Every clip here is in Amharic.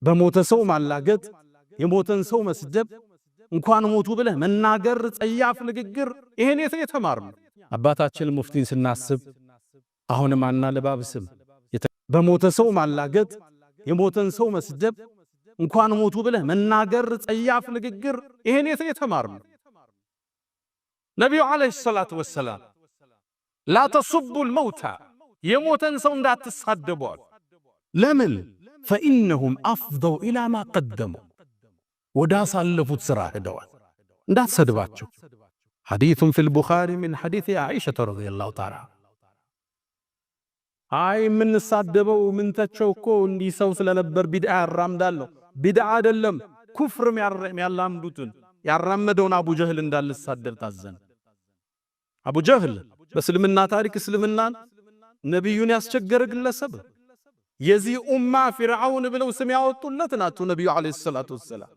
በሞተ ሰው ማላገጥ፣ የሞተን ሰው መስደብ፣ እንኳን ሞቱ ብለህ መናገር፣ ጸያፍ ንግግር፣ ይሄን የት የተማርነው? አባታችን ሙፍቲን ስናስብ አሁንም አናለባብስም። በሞተ ሰው ማላገጥ፣ የሞተን ሰው መስደብ፣ እንኳን ሞቱ ብለህ መናገር፣ ጸያፍ ንግግር፣ ይሄን የት የተማርነው? ነቢዩ عليه الصلاة والسلام لا تسبوا الموتى፣ የሞተን ሰው እንዳትሳደቡ አሉ። ለምን? فإنهم أفضوا إلى ما قدموا፣ ወዳሳለፉት ሥራ ሄደዋል። እንዳትሰድባቸው። حديث في البخاري من حديث عائشة رضي الله تعالى። አይ የምንሳደበው ምንተቸው እኮ እንዲህ ሰው ስለነበር ቢድዓ ያራምዳል ነው። ቢድዓ አይደለም፣ ኩፍርም ያላምዱትን ያራመደውን አቡ ጀህል እንዳልሳደብ ታዘን። አቡ ጀህል በእስልምና ታሪክ እስልምናን ነቢዩን ያስቸገረ ግለሰብ፣ የዚህ ኡማ ፊርዓውን ብለው ስም ያወጡለት ናቸው ነቢዩ عليه الصلاة والسلام።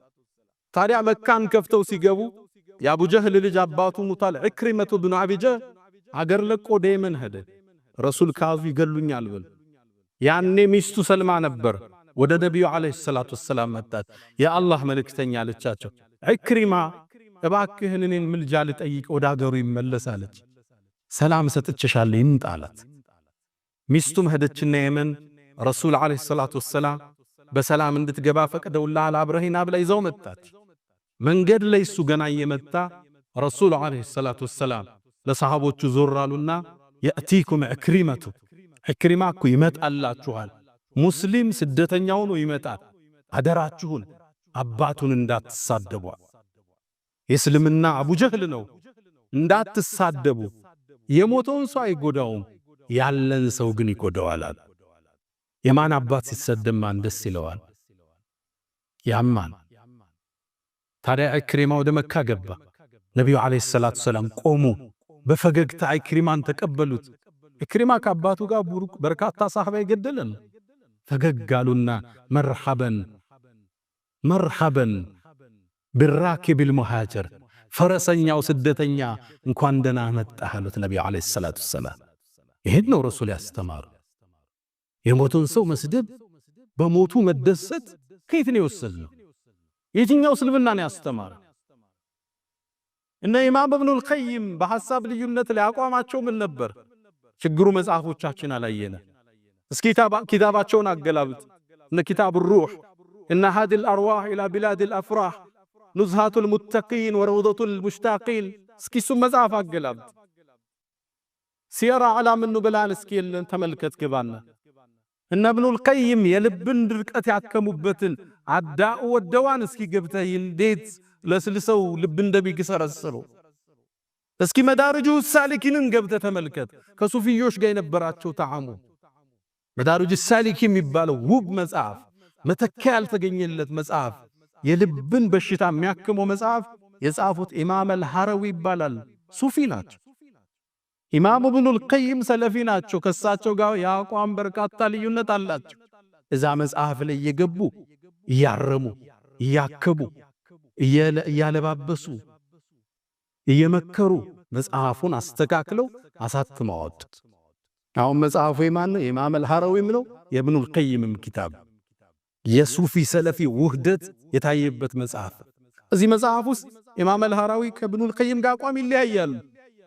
ታዲያ መካን ከፍተው ሲገቡ የአቡ ጀህል ልጅ አባቱ ሙቷል። ዕክሪመቱ ብኑ አቢ ጀህል አገር ለቆ ወደ የመን ሄደ። ረሱል ካዙ ይገሉኛል ብል ያኔ ሚስቱ ሰልማ ነበር። ወደ ነቢዩ عليه الصلاة والسلام መጣች። የአላህ መልእክተኛ አለቻቸው፣ ዕክሪማ እባክህን እኔን ምልጃ ልጠይቅ ወደ አገሩ ይመለስ አለች። ሰላም ሰጥቼሻለሁ ይምጣ አላት። ሚስቱም ሄደችና የመን ረሱል عليه الصلاة والسلام በሰላም እንድትገባ ፈቅደውልሃል፣ አብረሂና ብላ ይዘው መጣች። መንገድ ላይ እሱ ገና እየመጣ ረሱል عليه الصلاة والسلام ለሰሃቦቹ ዞር አሉና يأتيكم عكرمة፣ ዕክሪማ እኮ ይመጣላችኋል። ሙስሊም ስደተኛ ሆኖ ይመጣል። አደራችሁን አባቱን እንዳትሳደቡ። የእስልምና አቡጀህል ነው። እንዳትሳደቡ። የሞተውን ሰው አይጎዳውም፣ ያለን ሰው ግን ይጎዳዋል። የማን አባት ሲሰደብ ማን ደስ ይለዋል? ያማን። ታዲያ ዕክሪማ ወደ መካ ገባ። ነቢዩ عليه الصلاة والسلام ቆሙ። በፈገግታ ዕክሪማን ተቀበሉት። ዕክሪማ ከአባቱ ጋር በርካታ ሳህባ የገደለን። ፈገግ አሉና مرحبا مرحبا بالراكب المهاجر፣ ፈረሰኛው ስደተኛ እንኳን ደህና መጣህ አሉት ነቢዩ عليه الصلاة والسلام። ይሄን ነው ረሱል ያስተማሩ። የሞተን ሰው መስደብ፣ በሞቱ መደሰት ከየት ነው የወሰድነው? የትኛው እስልምና ነው ያስተማረ? እነ ኢማም ኢብኑል ቀይም በሐሳብ ልዩነት ላይ አቋማቸው ምን ነበር? ችግሩ መጽሐፎቻችን አላየነ። እስኪ ኪታባቸውን አገላብጥ። እነ كتاب الروح፣ እነ ሃዲ الأرواح إلى بلاد الأفراح፣ نزهة المتقين وروضة المشتاقين፣ እስኪ እሱም መጽሐፍ አገላብጥ። سير أعلام النبلاء ን እስኪ የለን ተመልከት ግባና። እነ ኢብኑል ቀይም የልብን ድርቀት ያከሙበትን الداء والدواء ን እስኪ ገብተህ እንዴት ለስልሰው ልብ እንደሚግሰረስሩ፣ እስኪ መዳርጁ ሳሊኪንን ገብተህ ተመልከት። ከሱፊዮች ጋር የነበራቸው تعامل፣ መዳርጁ ሳሊኪን የሚባለው ውብ መጽሐፍ፣ መተኪያ ያልተገኘለት መጽሐፍ፣ የልብን በሽታ የሚያክመው መጽሐፍ የጻፉት ኢማም አልሐረዊ ይባላል። ሱፊ ናቸው። ኢማም ኢብኑል ቀይም ሰለፊ ናቸው። ከሳቸው ጋር የአቋም በርካታ ልዩነት አላቸው። እዛ መጽሐፍ ላይ እየገቡ እያረሙ፣ እያከቡ፣ እያለባበሱ፣ እየመከሩ መጽሐፉን አስተካክለው አሳትመው አወጡት። አሁን መጽሐፉ የማን ነው? የኢማም አልሐረዊም ነው፣ የኢብኑል ቀይምም ኪታብ፣ የሱፊ ሰለፊ ውህደት የታየበት መጽሐፍ። እዚህ መጽሐፍ ውስጥ ኢማም አልሐራዊ ከኢብኑል ቀይም ጋር አቋም ይለያያሉ።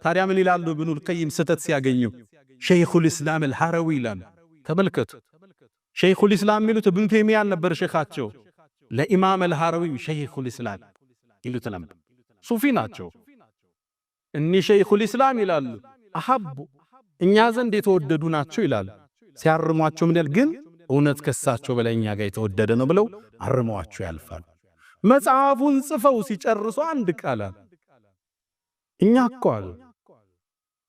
ታዲያ ምን ይላሉ? ኢብኑል ቀይም ስህተት ሲያገኙ شيخ الإسلام አልሐራዊ ይላሉ። ተመልከቱ። شيخ الإسلام የሚሉት ኢብኑ ተይሚያን ነበር ሼኻቸው። ለኢማም አልሐራዊ شيخ الإسلام ይሉት ነበር። ሱፊ ናቸው። እኒህ شيخ الإسلام ይላሉ። أحب እኛ ዘንድ የተወደዱ ናቸው ይላሉ። ሲያርሟቸው ምን ያህል ግን እውነት ከሳቸው በላይ እኛ ጋር የተወደደ ነው ብለው አርመዋቸው ያልፋሉ። መጽሐፉን ጽፈው ሲጨርሱ አንድ ቃል እኛ እኮ አሉ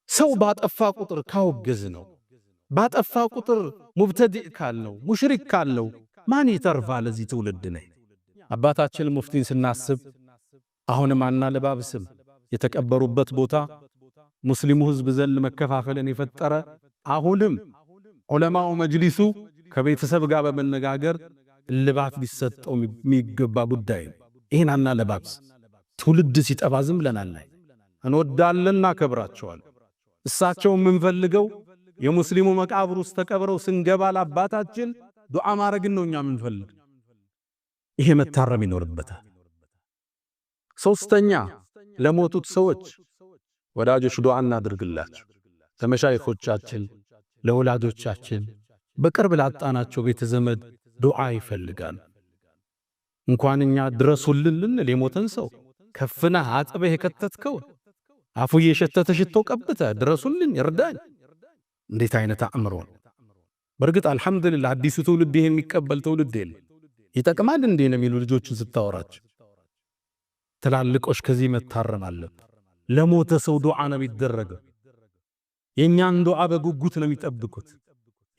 ሰው ባጠፋ ቁጥር ካወገዝ ነው፣ ባጠፋ ቁጥር مبتدع ካልነው፣ ሙሽሪክ ካልነው ማን ይተርፋል? እዚህ ትውልድ ነኝ። አባታችን ሙፍቲን ስናስብ አሁንም አናለባብስም። የተቀበሩበት ቦታ ሙስሊሙ ህዝብ ዘንድ መከፋፈልን የፈጠረ፣ አሁንም ዑለማው መጅሊሱ ከቤተሰብ ጋር በመነጋገር እልባት ሊሰጠው የሚገባ ጉዳይ ነው። ይህን አናለባብስ። ትውልድ ሲጠፋ ዝም ብለን አናይ። እንወዳለን፣ እናከብራቸዋለን። እሳቸው የምንፈልገው የሙስሊሙ መቃብር ውስጥ ተቀብረው ስንገባ ለአባታችን ዱዓ ማድረግን ነው እኛ የምንፈልግ። ይሄ መታረም ይኖርበታል። ሶስተኛ፣ ለሞቱት ሰዎች ወዳጆች ዱዓ እናድርግላቸው። ለመሻይኾቻችን፣ ለወላጆቻችን፣ በቅርብ ላጣናቸው ቤተ ዘመድ ዱዓ ይፈልጋል። እንኳን እኛ ድረሱልን ልንል የሞተን ሰው ከፍነህ አጥበህ የከተትከው፣ አፉ እየሸተተ ሽቶ ቀብተ ድረሱልኝ ይርዳኝ፣ እንዴት አይነት አእምሮ ነው? በእርግጥ አልሐምዱሊላህ አዲሱ ትውልድ ይሄን የሚቀበል ትውልድ የለም። ይጠቅማል እንዴ ነው የሚሉ ልጆችን ስታወራቸው። ትላልቆች ከዚህ መታረም አለብን። ለሞተ ሰው ዱዓ ነው የሚደረገው። የእኛን ዱዓ በጉጉት ነው የሚጠብቁት።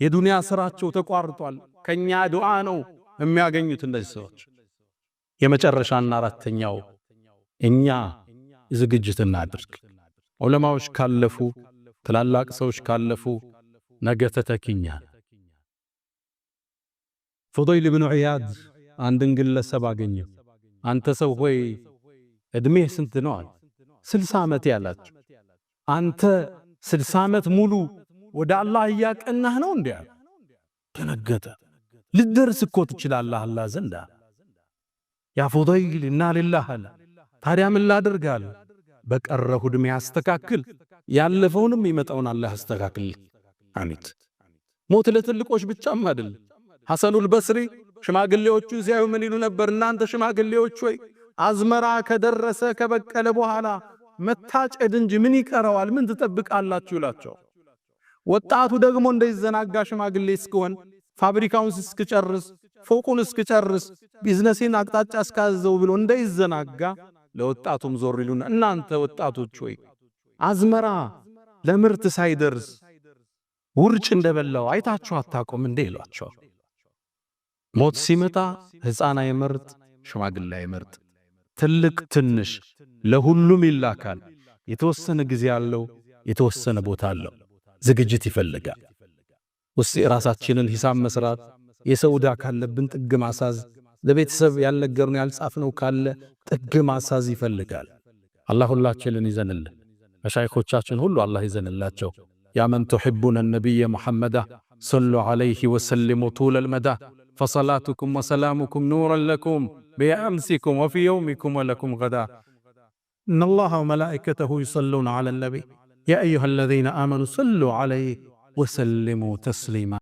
የዱንያ ስራቸው ተቋርጧል። ከኛ ዱዓ ነው የሚያገኙት እነዚህ ሰዎች። የመጨረሻና አራተኛው፣ እኛ ዝግጅት እናድርግ። ዑለማዎች ካለፉ፣ ትላላቅ ሰዎች ካለፉ ነገ ተተኪ እኛ። ፉደይል ብኑ ዒያድ አንድን ግለሰብ አገኘው። አንተ ሰው ሆይ፣ እድሜህ ስንት ነው አለ። 60 ዓመት ያላቸው። አንተ 60 ዓመት ሙሉ ወደ አላህ እያቀናህ ነው እንዴ አለ። ደነገጠ። ልትደርስ እኮ ትችላለህ አላህ ዘንዳ። ያ ፉደይል፣ ኢና ሊላህ አለ። ታዲያ ምን ላድርግ አለ። በቀረሁ ዕድሜ አስተካክል፣ ያለፈውንም ይመጣውን አላህ አስተካክል። አሚት ሞት ለትልቆች ብቻም አይደለም። ሐሰኑል በስሪ ሽማግሌዎቹን ሲያዩ ምን ይሉ ነበር? እናንተ ሽማግሌዎች ሆይ፣ አዝመራ ከደረሰ ከበቀለ በኋላ መታጨድ እንጂ ምን ይቀረዋል? ምን ትጠብቃላችሁ? ይላቸው። ወጣቱ ደግሞ እንዳይዘናጋ ሽማግሌ እስክሆን፣ ፋብሪካውን እስክጨርስ፣ ፎቁን እስክጨርስ፣ ቢዝነሴን አቅጣጫ እስካዘው ብሎ እንዳይዘናጋ ለወጣቱም ዞር ይሉና እናንተ ወጣቶች ሆይ፣ አዝመራ ለምርት ሳይደርስ ውርጭ እንደበላው አይታችሁ አታውቁም እንዴ ይሏቸዋል። ሞት ሲመጣ ሕፃን አይመርጥ፣ ሽማግሌ አይመርጥ፣ ትልቅ ትንሽ ለሁሉም ይላካል። የተወሰነ ጊዜ አለው፣ የተወሰነ ቦታ አለው። ዝግጅት ይፈልጋል። ውስጥ የራሳችንን ሂሳብ መስራት፣ የሰው ዕዳ ካለብን ጥግ ማሳዝ፣ ለቤተሰብ ያልነገርነው ያልጻፍነው ካለ ጥግ ማሳዝ ይፈልጋል። አላህ ሁላችንን ይዘንልን። መሻይኾቻችን ሁሉ አላህ ይዘንላቸው። يا من تحبون النبي محمدا صلوا عليه وسلموا طول المدى فصلاتكم وسلامكم نورا لكم بأمسكم وفي يومكم ولكم غدا. إن الله وملائكته يصلون على النبي يا أيها الذين آمنوا صلوا عليه وسلموا تسليما.